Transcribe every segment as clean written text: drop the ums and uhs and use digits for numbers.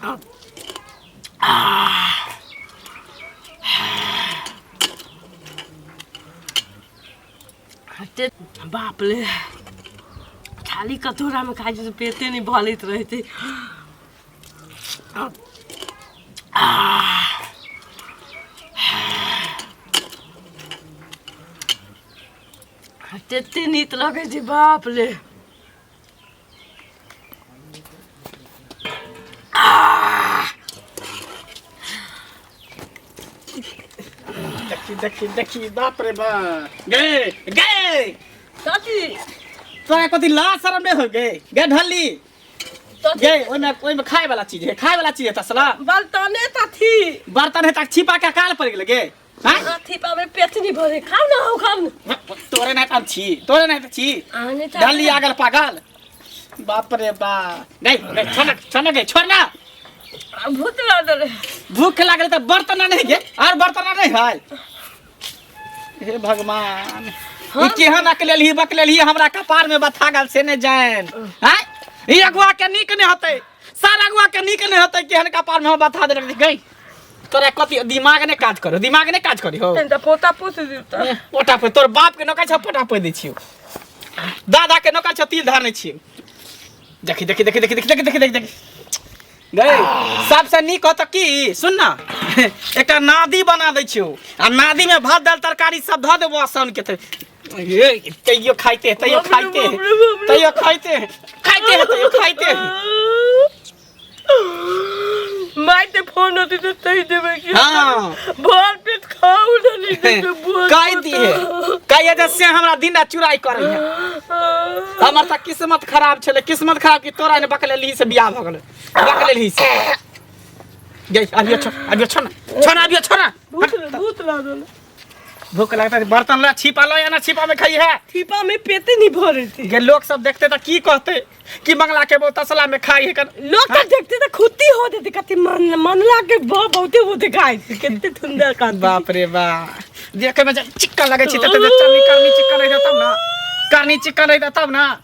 हटे बाप रे, खाली कटोरामे खाइ छै से पेटे नहि भरैत रहै छै। तते नीक लगै छै बाप रे। देखी देखी देखी, बाप रे बाप, गे गे। कथी? तोरा कथी लाज शरम नहीं हो गे? गे ढल्ली। कथी? गे ओइमे ओइमे खाय वाला चीज है, खाय वाला चीज है तसला। बर्तने तथी। बर्तन है तक छिपा के काल पड़ गेल गे। हाँ? अथी पावे पेटनी भरे खाउ ना, हो खाउ ना। तोरे नहीं त छी, तोरे नहीं त छी। आने त ढल्ली आगल पागल, बाप रे बाप। नहीं नहीं, छोड़ ना, छोड़ ना गे, छोड़ ना। भूख लागल है। भूख लागल त बर्तन नहीं गे, और बर्तन नहीं है। हे भगवान, ई केहन अकलेलही बकलेलही हमरा कपार में बथा गेल से नहीं जान। हैं, ई अगुआ के नीक नहीं होतै, सारा अगुआ के नीक नहीं होतै, केहन कपार में हम बथा देलक गई। तोरा कथी दिमाग ने काज करो, दिमाग ने काज करी हो। तनि तऽ पोता पोस दियौ तऽ। पोटा पे तोर बाप के नौका छ पोटा पे दै छियौ, दादा के नौका छ तिल धारने छियौ। देखी देखी देखी देखी देखी देखी देखी देखी देखी गई। सबसे नीक हो तऽ की सुन ना, एकटा नादी बना दै छियौ आ नादी में भात दाल तरकारी सब धऽ देबो आ सन के तऽ ए, तैयो खाइते है, तैयो बाप रे, खाइते है, बाप रे, बाप रे। तैयो खाइते है, खाइते है, तैयो खाइते है। माय ते फोन होती तो तई देबे की। हाँ। भर पेट खाऊ नहीं देते बुआ। कह दिए कहिए जे से हमरा दिन रात चुराई करे है। हमर तऽ किस्मत खराब छलै, किस्मत खराब कि तोरा ने बकलेलही से बियाह भऽ गेलै, बकलेलही से गई। अभियो छोड़, अभियो छोड़ ना, छोड़ ना, अभियो छोड़ ना। भूख भूख लागल। भूख लगता है, बर्तन ला छिपा लो या ना छिपा में खाई है। छिपा में पेटे नहीं भरे थी। गे लोग सब देखते तो की कहते कि बंगला के वो तसला में खाई है कर। लोग तो देखते तो खुद ही हो देते कति मन मनला के बहुते होते खाई थी, कितने सुंदर खाती। बाप रे बा, देखे में जब चिक्का लगे छी त चलनी करनी चिक्का रही तब ना, करनी चिक्का रही तब ना।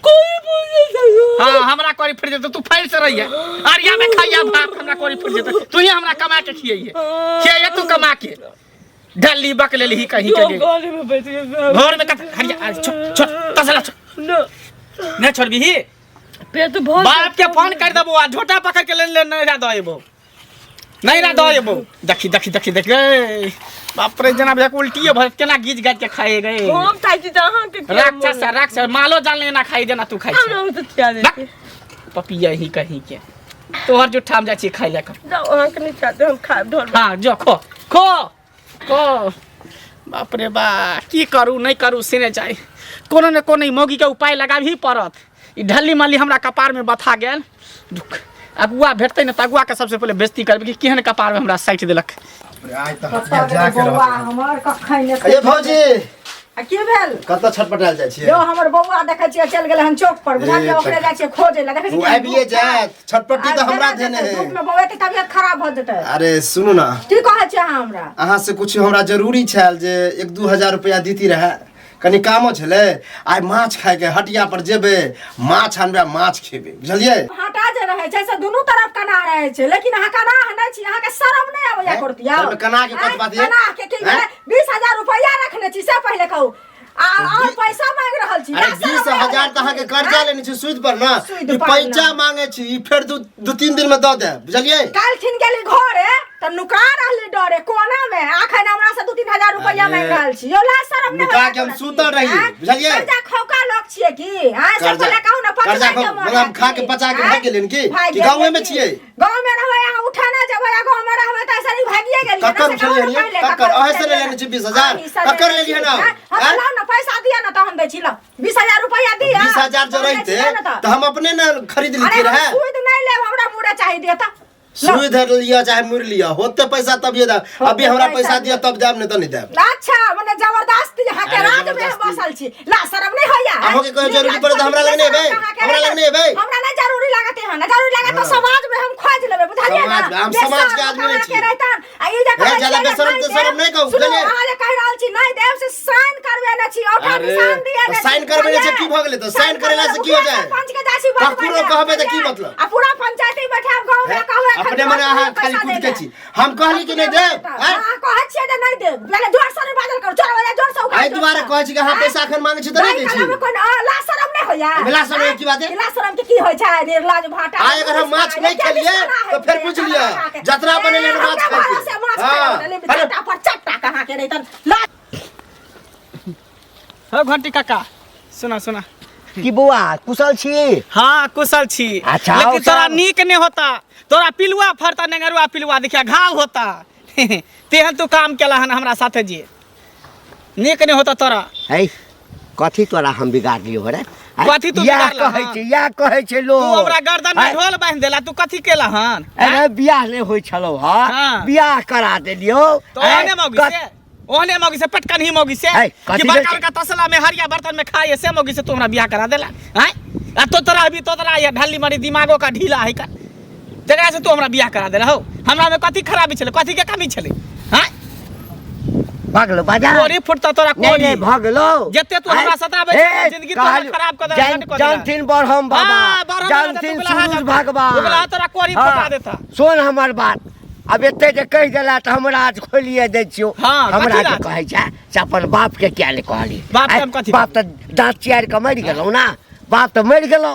कोई बोले सको। हाँ, हमरा कोरी फिर जेतौ, तू फैल से रही है अरिया में खाइया भात, हमरा कोरी फिर जेतौ, तू ही हमरा कमा के खियैहे, खियैहे तू कमा के। ढल्ली बक लेली कहीं के जो घर में बैठ के घर में कत हरिया अरे छोड़ छोड़ तसला छोड़। न नहीं छोड़बी ही। पेट भर। बाप के फोन कर देबो आ झोटा पकड़ के ले ले, नहीं रा दएबो, नहीं रा दएबो। देखी देखी देखी देख रे बाप रे, जना बुझा उल्टी भर केना गीज गाज के खाए गए। हम खाइ छी तऽ अहाँ के किया राक्षस मोन? राक्षस मालो जान लेना खाई देना तू खाई हमरा तऽ खिया देते। पपिया ही कहीं के तोहर जुठा हम जाइ छी खाइ लए कऽ। जाउ, अहाँके नहि खिया देब, हम खायब ढोल। हाँ जो खो खो खो। बाप रे बा, की करू नहीं करू से नहीं चाही, कोनो ने कोनो ई मौगी के उपाय लगाबही पड़त। ई ढल्ली मल्ली हमरा कपार में बथा गेल। दुख अगुआ भेटतै ने तऽ अगुआ के सबसे पहिले बेइज्जती करबै कि केहन कपार में हमरा साटि देलक। आइ तऽ हटिया जा के बौआ रहत। हमर कखन एतै? ए भौजी। आ की भेल? कतऽ छटपटायल जाइ छियै? यौ हमर बौआ देखै छियै चलि गेलै हन चौक पर, बुझलियै? ए, ओकरे जाइ छियै खोजै लए, देखै ओ छियै आबिये जायत, छटपटी तऽ हमरा धेने है। धूप में बौआ के तबियत खराब भऽ जेतै। अरे सुनू ना। की कहै छियै अहाँ हमरा? अहाँ से कुछ हमरा जरूरी छल जे 1-2 हजार रुपया दीती रहे, कनि कामो छलै। आइ माछ खायके हटिया पर जेबै, माछ आनबै आ माछ खेबै, बुझलियै? हटा जे रहै छै से दुनू तरफ कना रहै छै, लेकिन अहाँ कना नहि छी, अहाँके शरम नहि आबैया हैं? करतिया? ताहिमे कना के कथी बात ये? कना के की हैं? भेलै? 20,000 रुपया रखने छी से पहिले कहू, आ और पैसा मांग रहल छी। अरे ना शरम 20 नहि हजार आबैया तऽ अहाँके कर्जा हैं? लेने छी सूद पर ना, सूद ई पर पैसा ना। मांगे छी, ई फेर 2-3 दिन में दऽ देब, बुझलियै? काल्हिखिन गेली घरे तऽ नुका रहली डरे कोना में, अखन हमरा से 2-3 हजार रुपया अरे, मांग रहल छी। यो लाज शरम नहि नुका होइया के हम तोरा सुतल की? रही, आँय? बुझलियै? कर्जा खौका लोक छियै की? आँय, से कर्जा- पहिले कहू ने, पचबै कर्जा के खौ- मोन मतलब हम खा के है की? पचा के आँय? भागि गेलियनि की? भागि कि गाँवे में गेलियै की? छियै? गाँव में रहबै अहाँ, उठा ना जेबै, आ गाँव में रहबै तऽ ऐसे ही भागिए गेलियै। ककर ने, से कहू ने उठेलियै? पहिले, ककर? ककर अहें से उठेलियै? लेने छी 20,000? अहीं से ककर लेने लेलियै छी, ना? आँय? हम आँय? लाउ ने पैसा दिअ ने तहन दै छी, लाउ 20,000 रुपया दिअ। 20,000 जे तहन दै रहिते छी, लाउ ने तऽ। तऽ हम अपने ने खरीद अरे लितियै हम रहए। सूद नहि लेब, हमरा मुड़े चाही, दिअ तऽ। सूद लिअ चाहे मुड़ लिअ, होते पैसा तभिए देब। होते अभी हमरा पैसा पैसा दिअ तब देब, नहीं तऽ नहीं देब। अच्छा, मने जबरदस्ती अहाँ के अरे राज में जबरदस्ती। बसल छी, ला शरम नहीं होइया? अहों के कहियो जरूरी पड़े तऽ हमरा लग नहि एबै? हमरा लग नहि एबै? हमरा नहीं जरूरी लागत है ना, जरूरी लागत तो हाँ। समाज में हम खोज लेबै, बुझलियै ना? समाज में, हम जे समाज के सब आदमी नहि अहाँ के छी। रहितन, आ ई जे कहै ए, ज्यादा छियै जे बेशरम नहि तेशरम देब, नहि कहू, सुनू, बुझलियै? अहाँ जे कहि रहल छी नहि देब से साइन करबेने छी औठा अरे, निशान दिए तऽ साइन करबेने छै, की भऽ गेलै? तऽ साइन करेला से की हो जाय? सरपंच के जाइ छी बजबै ककरो लए, कहबै तऽ की बुझलियै? मतलब? आ पूरा पंचायती बैठाब गाँव में कहबै एखन अपने मने अहाँ पैसा खाली दै कूद के लए। छी हम कहली कि नहि देब आँय? अहाँ कहै छियै जे नहि देब पहिले जोर से नहि बाजल करू जोर जोर से उखाड़ एहि दुआरे कहै छी कि अहाँ पैसा एखन मांगै छी तऽ नहि दै छी कोन लाज शरम नहि होइया एहिमे लाज शरम के की बात है? लाज शरम के की होइ छै निर्लाज भाटा आइ अगर हम माछ नहि खेलियै तऽ फेर बुझि लिअ जतरा बनेलियै हन माछ खाइ के। माछ हाँ। खाइ चट्टा पर चट्टा कहाँ के नहीं लाज हो घंटी काका सुना सुना की बौआ कुशल छी हाँ कुशल छी अच्छा, लेकिन और तोरा सब? नीक नहीं होता तोरा पिलुआ फरता नेंगरुआ पिलुआ देखिया घाव होता तेहन तू काम केला हन हमरा साथे जी नीक नहीं होता तोरा है कथी तोरा हम बिगाड़ लियो रे आँय? कथी तू इएह बिगाड़ला कहै हन? छै इएह कहै छै लोग तू हमरा गर्दन में आँय? ढोल बांध देला तू कथी केला हन अरे बियाह नहि होइ छलौ हँ हाँ। बियाह करा देलियौ तो आँय? ओहने मौगी से ओहने मौगी से पटकन ही मौगी से है, कि कथी बड़का भेल छै? बड़का तसला में हरिया बर्तन में खाए से मौगी से तू हमरा बियाह करा देला आँय आ तो तोरा अभी तो तोरा ये ढल्ली मरी दिमागो का ढीला है का तेकरा से तू हमरा बियाह करा देला हो हमरा में कथी खराबी छलै कथी के कमी छलै आँय भगलो बाजार कोरी फुटता तोरा नहीं कोरी नहीं भगलो जते तू हमरा सताबै छै, जिंदगी तोहर खराब कऽ देलक, घंट कऽ देलक। जानथिन बरहम बाबा हाँ, बरहम बाबा जानथिन तऽ उगलाहा सूरज जातै। भगवान उगलाहा तोरा कोरी हाँ, फुटा देता। सुन हमर बात अब एते जे कहि देला तऽ हम राज खोलिए दै छियौ हाँ, हमरा कथी जे राज? कहै छै से अपन बाप के किया नहि कहली बाप के आँय, हम कथी बाप तऽ दाँत चियारि कऽ मरि गेलौ ना बाप तऽ मरि गेलौ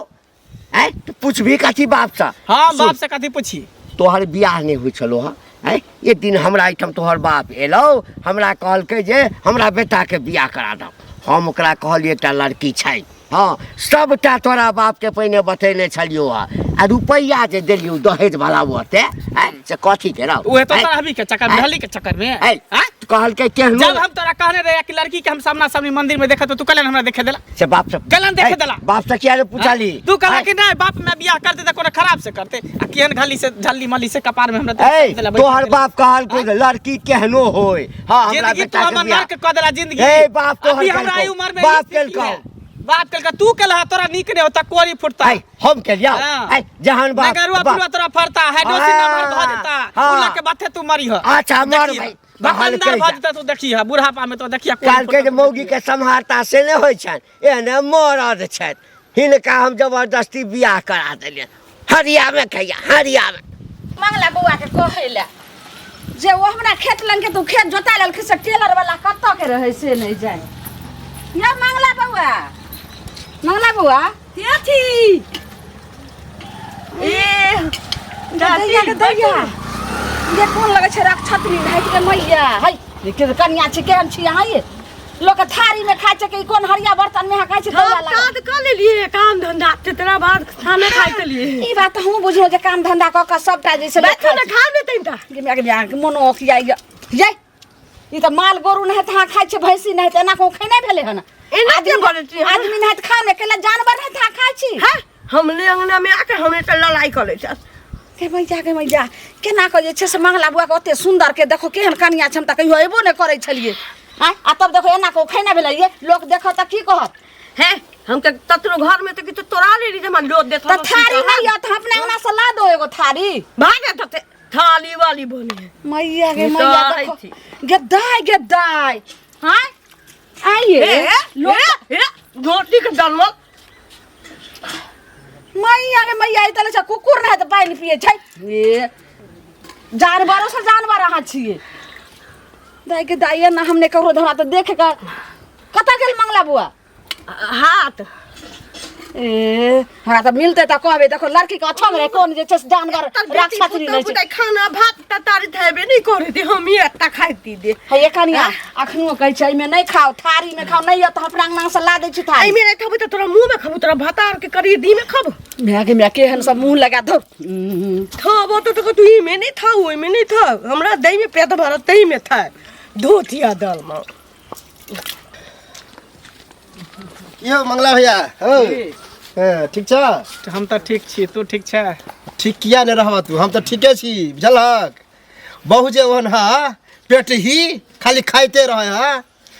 आँय तऽ पुछबही कथी बापसँ हाँ सुन, बाप से कथी पूछी तोहर बियाह नहि होइ छलौ हँ आँय एक दिन हमरा एहिठाम तोहर बाप एलौ हमरा कहलकै जे हमरा बेटाके बियाह करा दऽ हम ओकरा कहलियै एकटा लड़की छै हँ सबटा तोरा बापके पहिने बतेने छलियौ हँ आ रुपैआ जे देलियौ दहेजवला ओते आँय से कथी के रौ उहे तो आँय? तोरा हबी के चक्कर में आँय? ढली के चक्कर में आँय? आँय? कहलकै केहनो जब हम तोरा कहने रहे कि लड़की के हम सामना सामनी मंदिर में देखत तू कहलन हमरा देखे देला से बाप से कहलन देखे आँय, देला बाप से किया ने पुछली तू कहला आँय? कि नहीं बाप में बियाह करते त कोनो खराब से करते आ केहन घली से झल्ली मली से कपार में हमरा ए देखे देला बैठ तोहर देला। बाप कहलको जे लड़की केहनो होय हाँ हमरा जिंदगी तू बेटा के हमर बियाह नर्क कऽ देला जिंदगी ए, बाप तोहर अभी हमरा केलकौ। ई उम्र में बाप ई स्थिति केलकौ। है। बाप केलका तू केलहा तोरा नीक नहीं होता कोरी फुटता आय हम केलियौ हाँ। आय जहन बाप नगरुआ बाप- पिलुआ तोरा फरता हाइड्रोसिन हाँ, नंबर भऽ जेता हाँ। उला के बाथे तू मरी ह अच्छा, मर भाई। भकंदर कहलकै भऽ जा। जेता तू देखी ह बुढ़ापा में तो देखिया कोरी कहलकै जे फुटता। मौगी के सम्हारता से नहि होइ छनि एहने मरद छथि हिनका हम जबरदस्ती बियाह करा देलियनि हरियामे खैया हरियामे मंगला बौआ के कहै लए जे ओ हमरा खेत लग के तू खेत जोता लेलखिन से टेलर वाला कतऽ के रहै से नहि जाय या मंगला बौआ मंगला बौआ अथी ए दैया के दैया ये कोन लगै छै रक्षत्री ढाकि के मैया है के कनिया छै केहन छी अहाँ ये लोक के थारी में खाइ छै कि कोन हरिया बर्तन में अहाँ खाइ छै हम दैया लागल। काज कऽ लेलिए काम धंधा तेरा बाद खाना खाइ के लिए ई बात तऽ हमहूँ बुझलहुँ जे काम धंधा कऽ कऽ सबटा जे छै लोक बैठो खाइ ने छै। खा ने तनिटा गे माय गे माय गे, मोनो ओकिया ये ई तऽ माल गोरु नहि तऽ अहाँ खाइ छै भैंसी नहि तऽ एना कहूँ खेनाइ भेलै हन एना आदमी के बजै छी अहाँ? आदमी नहि तऽ खाउ ने केला जानवर नहि तऽ अहाँ खाइ छी हैं हमरे अंगना में आके हमरे से लड़ाई कर लै छै गे मैया गे मैया केना कऽ जे छै से मंगला बुआ के ओते सुन्दर के देखो केहन कनिया छै हम तऽ कहियो अयबो नहि करै छलियै आँय आ तब देखो एना कऽ खेनाइ भेलै ये लोक देखत तऽ की कहत हैं हम के ततरो घर में तो किछु तोड़ा ले रही हमरा लोद देत तऽ थारी नहि यऽ तऽ अपना अंगना से ला दो एगो थारी भाग तते थाली वाली बने है मैया गे ई तऽ मैया आइ देखो छी। गे दाय गे दाय आँय आइए ए लोक ए ए रोटी के डलमल मैया गे मैया ई तऽ छै कुकुर नहि तऽ पानि पियै छै ए जानवरो से जानवर अहाँ छियै दाय के दाय ना हम नहि ककरो धरा तऽ देख कऽ कतऽ गेल मंगला बुआ हाथ ए हमरा तऽ मिलतै तऽ कहबै देखो लड़की के अच्छा रहे कोन जे छै से जानवर राक्षस नहि छै खाना भात तरकारी थेबे नहीं करे दे हम ही एत्ता खाइती दे हे ये कनिया अखनो कहै छै एहिमे नहि खाओ थारी मे खाओ नहि यऽ तऽ अपना अंगना से ला दै छी थारी एहिमे नहि खबे तऽ तोरा मुँह में खबू तोरा भातार के करी दी में खबू माय गे माय केहन सब मुँह लगा धौ खाबो तो तो तू में नहीं था ओहि में नहीं था हमरा दही में पेट भरत तही में था धोतिया दल में की हो मंगला भैया हो हाँ, ठीक छ हम तऽ ठीक छी तू ठीक छै ठीक किया नहि रहबह तू हम तऽ ठीके छी बुझलहक बहु जे ओहन हा पेट ही खाली खाइते रहे हा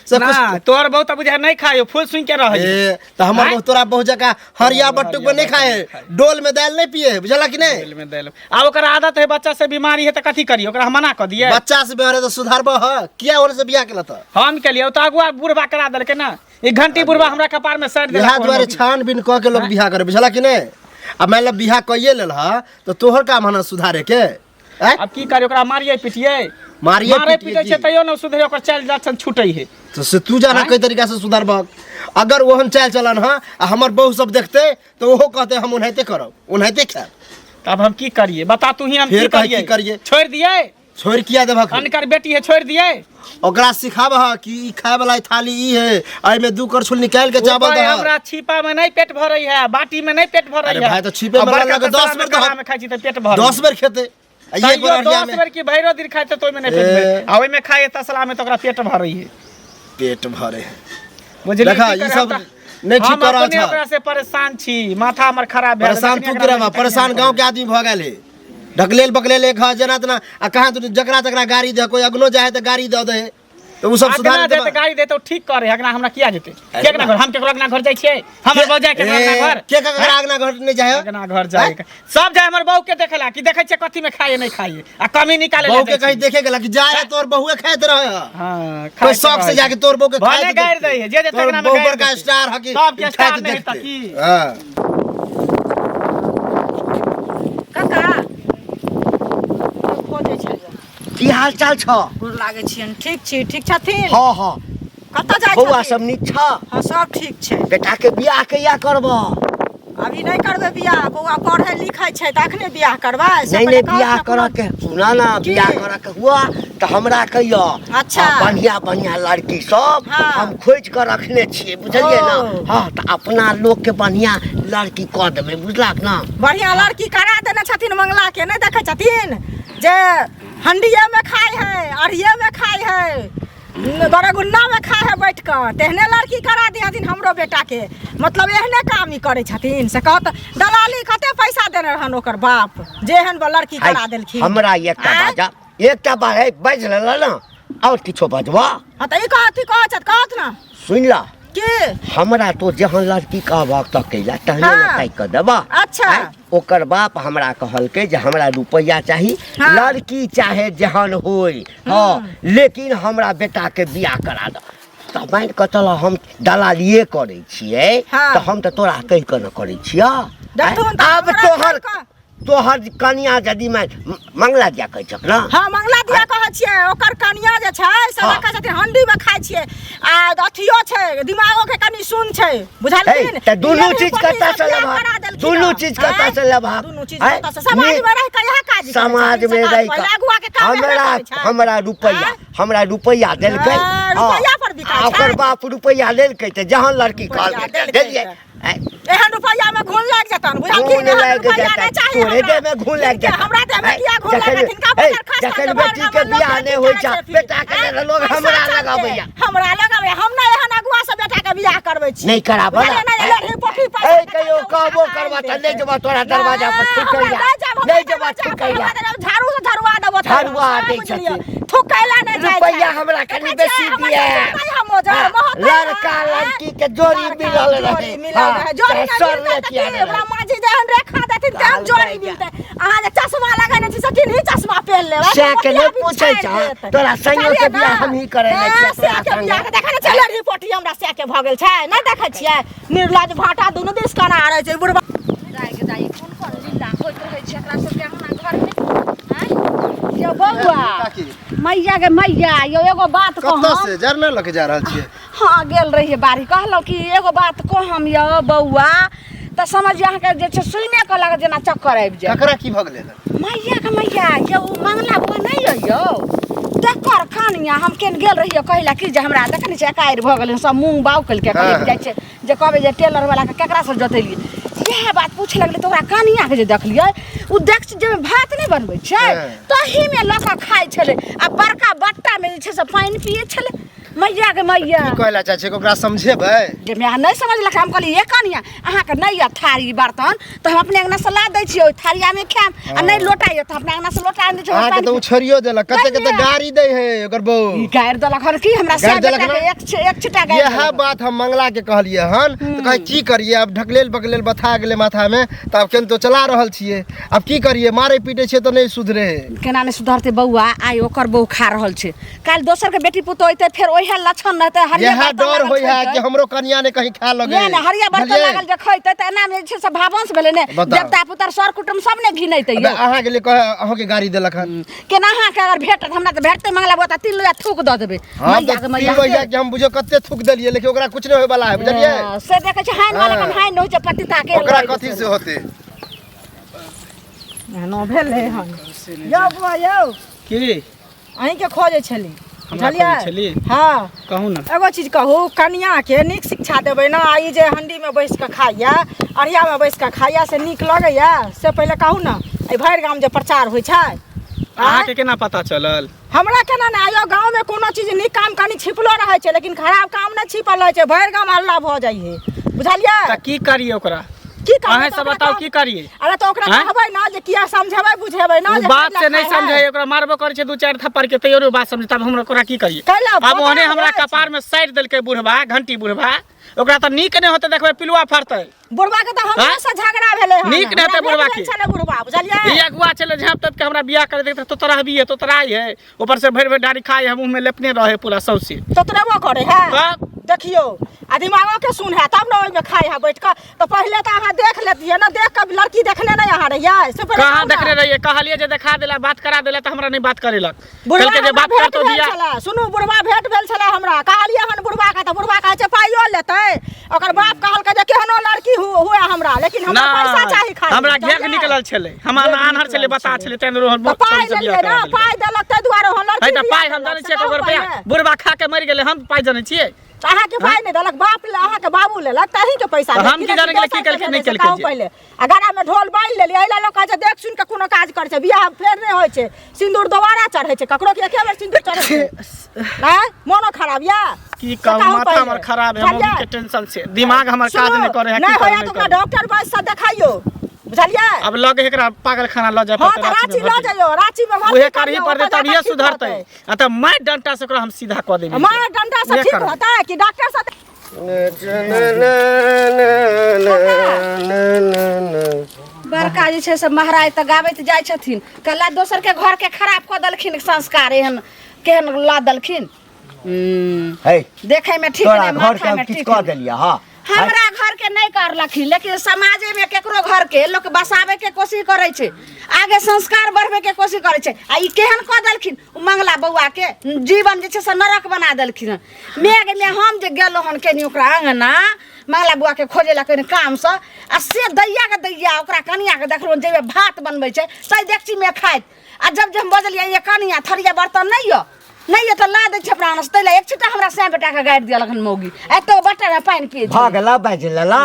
से ना कुछ तोहर बहुत बुझा नहीं खायो फूल सुन के रहे ए त हमर आँय? बहु तोरा बहु जका हरिया बट्टुक में नहीं खाए डोल में दाल नहीं पिए बुझला कि नहीं तेल में देल आ ओकर आदत है बच्चा से बीमारी है त कथी करी ओकरा हम मना क दिए बच्चा से बेहरे तो सुधारब ह किया ओने से बियाह केला त हम के लिए तो अगुआ बुढ़बा करा देलकै ना एक घंटी बुढ़बा हमरा कपार में सड़ देलक इएह दुआरे छानबीन कऽ के लोग बियाह करे बुझला कि नहीं आ मान लो बियाह कइए लेल ह तो तोहर काम है ना सुधारे के आँय? अब की करी ओकरा मारिए पिटिए मारिए मारे पिटिए पीटे की? छै तैयो न सुधरे ओकर चाल लक्षण छूटै है तो से तू जाना कई तरीका से सुधारबह अगर ओहन चाल चलन ह आ हमर बहू सब देखते तो ओहो कहते हम ओनाहिते करब ओनाहिते खायब तब हम की करिए बता तू ही हम फेर की कहै करिए की करिए? छोड़ दिए छोड़ किया देबहक अनकर बेटी है छोड़ दिए ओकरा सिखाबह कि ई खाए वाला थाली ई है एहिमे दू करछुल निकालि के चावल ऊपर दहक हमरा छिपा में नहीं पेट भरै है बाटी में नहीं पेट भरै अरे है भाई, तो छिपे में आ बड़का लगा के तसला 10 में बेर दहक। कड़ा में खाइ छी तऽ पेट भरै 10 बेर खेते आ एक तैयो बेर अरिया 10 में बेर की भैरो दिन खाइ तऽ ओहिमे नहीं पेट ए। भरै आ ओहिमे खाइ तसला में तऽ ओकरा पेट भरै है पेट भरे है बुझलियै देखा, की ई करे सब हम तऽ- नहि ठीक हम कऽ रहल अपने छह। ओकरा से परेशान छी माथा हमर खराब भेल परेशान तू के रहबा परेशान गांव के आदमी भऽ गेल है ढकलेल बकलेल एक ह जेना तेना आ कहाँ तू जकरा तकरा गाड़ी दे कोई अगनो जाए तऽ गाड़ी दऽ दे तऽ उ सब सुधार देते गाड़ी देते ठीक करे अगना हमरा किया जेते के अगना घर हम केकरो अगना घर जाइ छियै हमर बहू जाय केकरो अगना घर के केकरा अगना घर नहि जाए अगना घर जाय सब जाय हमर बहू के देखेला कि देखै छियै कथी में खाइए नहीं खाइए आ कमी निकाले बहू के कहीं देखे गेला कि जाए तोर बहुए खाइत रहे ह हां कोई शौक से जाके तोर बहू के भले खाइत गारि दै है, जे जे तोर तकरा में बहू गारि बड़का देतै। स्टार ह कि सबके स्टार खाइत नहीं त देखते। की? हां काका खोजै छै की हाल चाल छ गोर लागै छियनि ठीक छी ठीक छथिन हाँ हाँ कतऽ जाइ बौआ छथिन सब नीक छ हँ सब ठीक छै बेटा के बियाह कहिया करब अभी नहि करबै बियाह बौआ पढ़ै लिखै छै तऽ अखने बियाह करबै से नहीं पहिले नहीं कहत बियाह ने करऽ कोनो- के सुना ना की? बियाह करऽ के हुआ तऽ हमरा कहियो अच्छा। आ बढ़िया बढ़िया लड़की सब हाँ। हम खोजि कऽ रखने छियै बुझलियै ना ओ। हाँ तऽ अपना लोक के बढ़िया लड़की कऽ देबै बुझलक ना बढ़िया लड़की करा देने छथिन मंगला के नहि देखै छथिन जे हंडिये में खाइ है अरिये में खाइ है बड़गुन्ना में खाइ है बैठ कऽ तेहने लड़की करा दी हथिन हमरो बेटा के मतलब एहने काम ई करै छथिन से कहत दलाली कते पैसा देने रहन ओकर बाप जेहन लड़की करा देलखिन हमरा एकटा आँय? बाजा एकटा बात है बाजि लेलऽ ने आओर किछो बजबऽ हाँ तऽ ई कहत ई कहत छथि कहत ने सुनि लऽ की हमरा तो जहन लड़की कहबक तऽ कैला तहने ने हाँ। ताकि कऽ देबऽ अच्छा। आँय? ओकर बाप हमरा कहलकै जे हमरा रुपैआ चाही हाँ। लड़की चाहे जेहन होय हँ लेकिन हमरा बेटाके बियाह करा दऽ तऽ मानि कऽ चलऽ हम दलालिए करै छियै हाँ। तऽ हम तऽ तोरा कहि कऽ ने करै छियऽ देखथुन तऽ आब हमरा तोहर कहि कऽ। तोहर कनिया यदि मैं मंगला दिया कहै छक ना हाँ मंगला दिया कहै छियै ओकर कनिया जे छै से हाँ। कहै छथिन हंडी में खाइ छियै आ अथियो छै दिमागो के कनि सुन छै बुझलखिन हे, तऽ दुनू ई चीज पति कतऽ से से बियाह लेबहक? करा देलखिन दुनू हँ। चीज कतऽ आँय? से लेबहक? दुनू चीज आँय? कतऽ से समाज में रहि कऽ इएह काज करै समाज छथिन, में समाज रहि पहिले कऽ अगुआ के काम हेबे हमरा करै छै। हमरा रुपैआ आँय? हमरा रुपैआ देलकै हँ, रुपैआ पर बिकाइ आ ओकर छै। बाप रुपैआ लेलकै तऽ जहन लड़की रुपैआ कहलकै तऽ देलकै देलियै तऽ। आँय, एहन रुपैआ में घुन लागि जेतन बुझलखिन घुन एहन लागि रुपैआ जेतै नहि चाही तोरे हमरा। देह में घुन लागि जेतै हमरा देह में किया घुन जखन- लागत हिनका हे, बजार खर्च जखन करके बेटी के भरि गाममे बियाह लोक नहि होइ की छै करै छै बेटा के फिर? लेल लोग पैसा हमरा चलते। लगबैया हमरा लगबैया हम नहि एहन अगुआ से बेटा के बियाह करबै छी नहि कराबऽ बुझलियै ने? ने, लड़ही पोठी पैसा ए, टका कहियो के कहबो उठा करबऽ कऽ तऽ नहि जेबऽ तोरा दरवाजा पर नहि, थुकैला हमरा नहि जायब, हमरा नहि जेबऽ दरवाजा पर, थुकैला हमरा दरवाजा- झाड़ू से झरुआ देबो तोरा, झरुआ से दै बुझलियै। छथिन। थुकैला नहि जाइ छै। रुपैआ हमरा कनि देखै बेसी छियै, हमर दिअ। ससुर नहि हम ओजर, हाँ, महतै लड़का हाँ, लड़की के जोड़ी लड़का मिलल जोड़ी रहे मिलल हाँ, रहे। जोड़ी चाहे नहि सर मिलतै ने तऽ किया की? नहि रहे। ब्रह्मा जी जेहन रेखा देथिन तेहन जोड़ी मिलतै। अहाँ जे चश्मा लगेने छी से किन्ही चश्मा पहिन लेबै? सएह के नहि मोतिया पूछै बिछारि छह। देत। तोरा संगे के बुझलियै बियाह ने? हमही करेने छियै, हाँ, तोरा सएह के संगे। बियाह के देखै ने छियै, लड़ही पोठी हमरा सएह के भऽ गेल छै नहि देखै छियै निर्लज भाटा दुनू दिस कना रहै छै बुढ़बा दाइ के दाइ कोन कोन लीला होइत रहै छै एकरा सबके अंगना घरमे आँय? यौ बौआ काकी मैया गे मैया यौ एगो बात कतऽ कहम से जरना लऽ के जा रहल छियै हाँ गेल रहियै बाड़ी कहलहुँ कि एगो बात कहम यौ बौआ तऽ समझ अहाँके जे छै सुने कऽ लागत जेना चक्कर आबि जाय ककरा की भऽ गेलै मैया के मैया यौ मंगला बौआ नहि यौ यौ तकर खानिया हम केन गेल रहियै कहै कि जे हमरा देखै नहि छै एकारि भऽ गेलै सब मूँग बाउ केलकै हाँ। कहै जाइ छै जे कहबै जे टेलर वाला के केकरा से जोतेलियै इएह बात पूछे लगलै तऽ ओकरा कनिया के जे देखलियै ओ देख जे भात नहि बनबै छै हाँ। तहीमे लऽ कऽ खाइ छलै आ बड़का बट्टामे जे छै से पानि पियै छलै मैया के मैया की कहला चाहे छै ओकरा समझेबै जे मैं नहीं समझलक हम कहली ये कनिया अहाँके नहीं यऽ थारी बर्तन तऽ हम अपने अंगना से ला दै छियै ओहि थारिया में खायब आ नहीं लोटा यऽ तऽ अपना अंगना से लोटा आनि दै छियै अहाँके पानि तऽ ओ छोड़ियो देलक कते कते कनिया। गाड़ी दै है ओकर बहू ई गारि देलक हन की हमरा गारि सए देलक बेटा के ना? एक छिटा गारि इएह देलक। बात हम मंगला के कहलियै हन तऽ कहै की करियै आब ढकलेल बकलेल बथा गेलै माथामे तऽ आब केनाहितो चला रहल छियै आब की करियै मारै पीटै छियै तऽ नहि सुधरे है केना नहि सुधरतै बौआ आइ ओकर बहू खा रहल छै काल्हि दोसर के बेटी पुतोह अयतै फेर ओहे लक्षण रहतै हरियर इएह बर्तन डर लागल होइ है खैतै। कि हमरो कनिया ने कहीं खाए लगे नहि नहि हरियर बर्तन बुझलियै? लागल जे खैतै तऽ एना मे जे छै से भावंश भेलै ने बताउ। देवता पुतर सर कुटुम्ब सब ने घिनैतै अबे यौ अहाँके लिए कहे अहाँके गाड़ी देलक हन केना अहाँके अगर भेटत हमरा तऽ भेटतै मंगला बौआ तऽ तीन लोहिया थूक दऽ देबै हम मैया तऽ के मैया तीन लोहिया के हम बुझियौ कते थूक देलियै लेकिन ओकरा कुछ नहि होय वाला है बुझलियै हँ, से देखै छै हाइन वाला हँ। कम हाइन होइ छै पतिता के ओकरा कथी से होते एहनो भेलै हन यौ बौआ यौ की अहीँके खोजै छली हमरा बुझलियै खोजै छली? हँ कहू ने एगो चीज कहू कनियाके नीक शिक्षा देबै ने आ ई जे हण्डीमे बैस कऽ खाइए अरियामे बैस कऽ खाइए से नीक लगैए से पहिले कहू ने एहि भरि गाम जे प्रचार होइ छै अहाँके केना पता चलल हमरा केना नहि आयो गाँवमे कोनो चीज नीक काम कनि छिपलो रहै छै लेकिन खराब काम नहि छिपल रहै छै भरि गाम हल्ला भऽ जाइ है बुझलियै तऽ की करिए ओकरा की करबै अहें तऽ सब ओकरा बताउ कहब- की करिए अरे तऽ ओकरा आँय? कहबै ना जे किया समझेबै बुझेबै ना ओ जे बात कैला से नहीं खाइ है। समझे ओकरा मारबो करे छै दू चारि थप्पड़ के तैयो रे बात समझे तब हमरा ओकरा की करिए कैला अब पता ओहने हमरा अछि। कपार में साटि देलकै बुढ़बा घंटी बुढ़बा ओकरा तऽ नीक नहि होतै देखबै पिलुआ फड़तै बुढ़बा के तऽ हमरे आँय? से झगड़ा भेलै हन नीक नहि हेतै हमरा बुढ़बा भेट के। भेल छलै बुढ़बा बुझलियै ई अगुआ छलै झाँप तप के हमरा बियाह करे देख तो तोरा हबी है तो तोरा है ऊपर से भरि भरि डारी खाए है मुँह में लेपने रहे पूरा सौंसे तोतरेबो करे है तब? देखियौ आ दिमागो के सुन है तब ने ओहिमे खाइ है बैठ कऽ तऽ पहिले तऽ अहाँ देख लेतियै ने देख कऽ लड़की देखने नहि अहाँ रहियै से पहिले कहाँ कहू ने। देखने रहिए कहलिए जे देखा देला बात करा देला तऽ हमरा नहीं बात करेलक बुढ़वा कहलकै जे हमरा बात भेंट करतो भेल बियाह छलै सुनू बुढ़वा भेंट भेल छलै हमरा कहलियै हन बुढ़वा के तऽ बुढ़वा कहै छै पाइयो लेतै ओकर बाप कहलकै जे केहनो लड़की हुए हमरा लेकिन हमरा पैसा चाही खाली हमरा घेघ बुझलियै? निकलल छलै हम आन्हर छलै बता छलै तैं रोहन तऽ पाइ लेलियै ने पाइ देलक ताहि दुआरे हम लड़की है तऽ बियाह पाइ हम केलक, जानै से छियै कहू ककर रुपया पहिले। बुढ़बा खा के मरि गेलै हम पाइ जानै छियै तऽ अहाँके पाइ नहि देलक बाप ले अहाँके बाबू लेलक तऽ अहीँके पैसा तऽ देत। हम की जाने गेलै की दोसरके केलकै, नहि भेलै से केलकै कहू जे। पहिले आ गरामे ढोल बान्हि लेलियै एहि लए लोक कहै छै देख सुनि कऽ कोनो काज करै छै बियाह फेर नहि होइ छै सिन्दूर दोबारा चढ़ै छै ककरो कि एके बेर सिन्दूर चढ़ै छै आँय मोनो खराब यऽ की से कहू कहू माथा पहिले। हमर खराब है बुझलियै? मम्मी के टेंशन से दिमाग हमर काज सुनू, नहि करे है नहि की होइए करू तऽ ओकरा नहि करू डॉक्टर वैद्य से देखाइयो बुझलियै अब लगे एकरा पागल खाना लऽ जाय हँ पड़तै तऽ रांची राँची में लऽ भर्ती। जइयो राँची में भर्ती उहे करही करियौ, पड़तै ओतऽ तभिए जाकऽ ठीक सुधरतै होतै। आ तऽ मारि डंटा से ओकरा हम सीधा कऽ देबै मार डंडा से उहे ठीक करबै। होतै कि डॉक्टर से बड़का जे छै से महाराज तऽ गाबैत जाइ छथिन कला दोसरके घरके खराब कऽ देलखिन संस्कार एहन केहन ला देलखिन है देखैमे ठीक तोरा नहि घर के माथामे हम किछु ठीक कऽ नहि। देलियै हँ हमरा घर के नहीं करलखिन लेकिन समाजे में केकरो घर के लोग बसावे के कोशिश करे छै आगे संस्कार बढ़बे के कोशिश करे छै आ ई केहन कऽ देलखिन ओ मंगला बौआ के जीवन जे छै से नरक बना देलखिन हन मेघ में हम जे गेलहुँ हन कनि ओकरा अङ्गना मंगला बौआ के खोजे ला कनि कामसँ आ से दैया के दैया ओकरा कनिया के देखलहुँ जाहिमे भात बनबै छै ताहि डेकची में खाइत आ जब जे हम बजलियै ये कनिया थरिया बर्तन नहि यऽ नहि यऽ तऽ ला दै छै अपना आनस ताहि लए एक छिट्टा हमरा सैं बेटाके गाड़ि देलक हन मौगी एतो बटर पानि पियै भऽ छै गेला बाजि लेला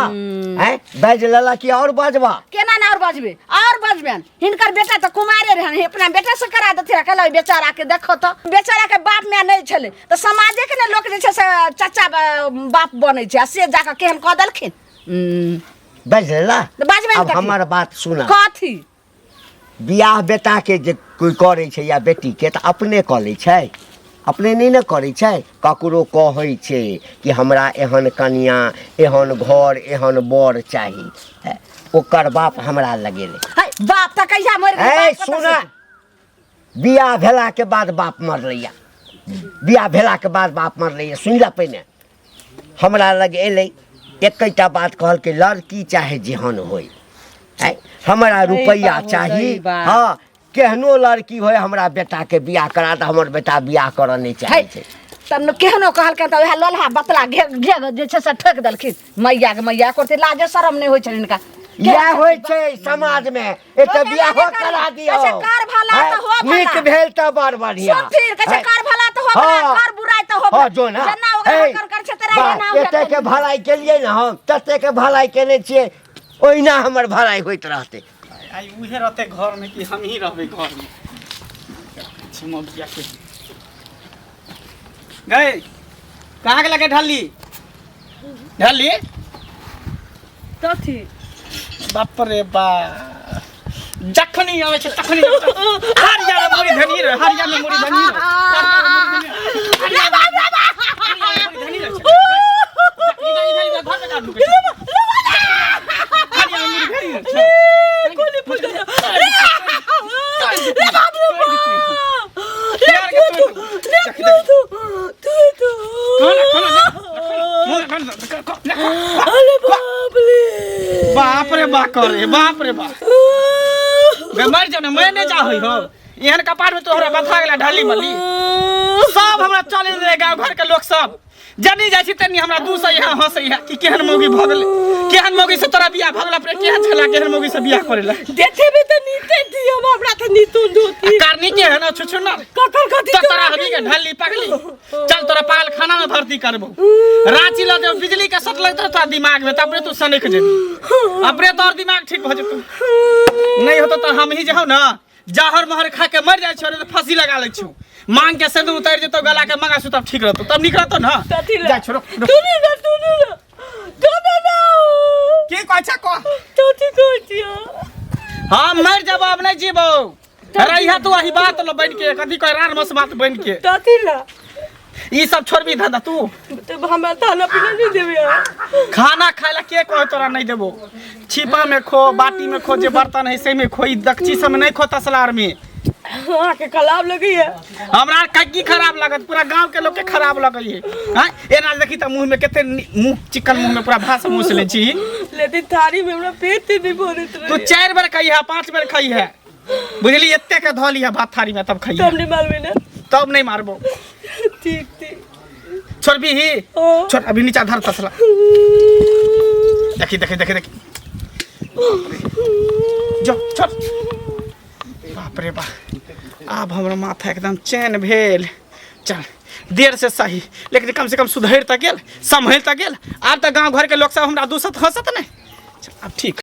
आँय बाजि लेला कि आओर बजबा केना ने आओर बजबै आओर बजबनि हिनकर बेटा तऽ कुमारे रहनि अपना बेटा से करा देथिन कहल बेचारा के देखो तऽ बेचारा के बाप माय नहि छलै तऽ समाजे के ने लोक जे छै से चाचा बाप बनै छै आ से जाकऽ केहन कऽ देलखिन बाजि लेला तऽ बजबनि आब कथी? हमर बात सुना कथी बियाह बेटाके जे कोइ करै छै या बेटीके तऽ अपने कऽ लै छै अपने नहि ने करै छै ककरो कहै छै कि हमरा एहन कनिआँ एहन घर एहन बर चाही हे, ओकर बाप हमरा लगेलै है, बाप तऽ कहिया मरि गेल ए बाप कतऽ सुन से? बियाह भेलाके बाद बाप मरलैया बियाह भेलाके बाद बाप मरलैया सुनि लए पहिने हमरा लग एलै एकेटा बात कहलकै लड़की चाहे जेहन होइ आँय हमरा रुपैआ चाही हँ केहनो लड़की होइ हमरा बेटाके बियाह करा तऽ हमर बेटा बियाह करऽ नहि चाहै छै तब केहनो कहलकै तऽ वएह लोलहा बतला घेघ घेघ जे छै से ठोकि देलखिन मैया के मैया करते लाजे शरम नहि होइ छनि हिनका इएह होइ छै समाजमे एतऽ बियाहो करा दियौ कहै छै, कर भला तऽ हो भला। नीक भेल तऽ बड़ बढ़िया सुन फिर कहै छै कर भला तऽ हो भला हाँ। कर बुराइ तऽ हो हाँ जो ना जेना ओकरा हे, कर कर छै तेरा वाह, एना ओकरा एतेक के भलाई केलियै ने हम ततेक के भलाई केने छियै ओहिना हमर भलाई होइत रहतै आइ उहे रहतै घरमे कि हमही रहबै घरमे छिमो बिया के गए कहाँ के लगे ढल्ली ढल्ली कथी बाप रे बा जखनी आवे छै तखनी हरिया में मुड़ी धनी रे हरिया में मुड़ी धनी रे हरिया में मुड़ी धनी रे इधर इधर इधर घर में काट लूके हरिया में मुड़ी धनी रे गोली फूट गया रे बाप रे बाप रे तू रे तू तू तू अरे बाप रे बाप रे बा करे बाप रे बा बे मर जाओ ना मैं नहीं जा होई हो एहन कपार में तोहरा बथा गेला ढाली मली सब हमरा चले रहे गांव घर के लोग सब जनी जाइ छी तनी हमरा दू सौ यहाँ हंसै है कि केहन मौगी भऽ गेलै केहन मौगी से तोरा बियाह भऽ गेला पर केहन छला केहन मौगी से बियाह करेला देखे में तो नीते थी हम हमरा तो नीतू धोती कारनी के है ना छुछुना ककर कथी तो तोरा हबी के ढल्ली पगली चल तोरा पागल खाना में भर्ती करबो रांची लऽ जेबो बिजली के सट लगतौ तोरा दिमाग में तबरे तू सनक जेबी अपने तोर दिमाग ठीक भऽ जेतौ नहीं होतो तो हम ही जाओ ना जहर महर खा के मर जाइ छौ तो फांसी लगा लै छौ मांग के सिंदूर उतारि जेतौ गला के मंगा तब ठीक रहतौ तब नीक रहतौ ना कथी ला जा छोड़ो तू नहीं ना तू नहीं ना तू ना ना की कहै छै कह कथी कहै छियै हम मर जब अब नहीं जीबो रहिया तू अही बात ल बन के कथी कह रार मस बात बन के कथी ला ई सब छोड़बी धंधा तू तो हमरा खाना पीना नहीं देबे अहाँ। खाना खाए ला के कहे तोरा नहीं देबो छिपा में खो बाटी में खो जे बर्तन है से में खो ई दक्षी सब में नहीं खो तसलार में अहाँके खराब लगैया हमरा की खराब लागत पूरा गांव के लोग के खराब लगै है हैं एना देखी त मुंह में कते मुंह चिकन मुंह में पूरा भात मुंह से ले छी लेकिन थारी में हमरा पेट नहीं भरत तू रहे 4 बेर खाई है 5 बेर खाई है बुझली एते के धऽ लिहा भात थारी में तब खाई तब नहीं मारबे ना तब नहीं मारबो ठीक ठीक छोड़बी ही हाँ। छोड़ अभी नीचा धर तसला देखी देखी देखी देखी जो छोड़ बाप रे बाप आब हमर माथा एकदम चैन भेल चल देर से सही लेकिन कम से कम सुधरि तऽ गेल सम्हरि तऽ गेल आब तऽ गाँव घरके लोक सब हमरा दूसत हंसत नहि चल आब ठीक।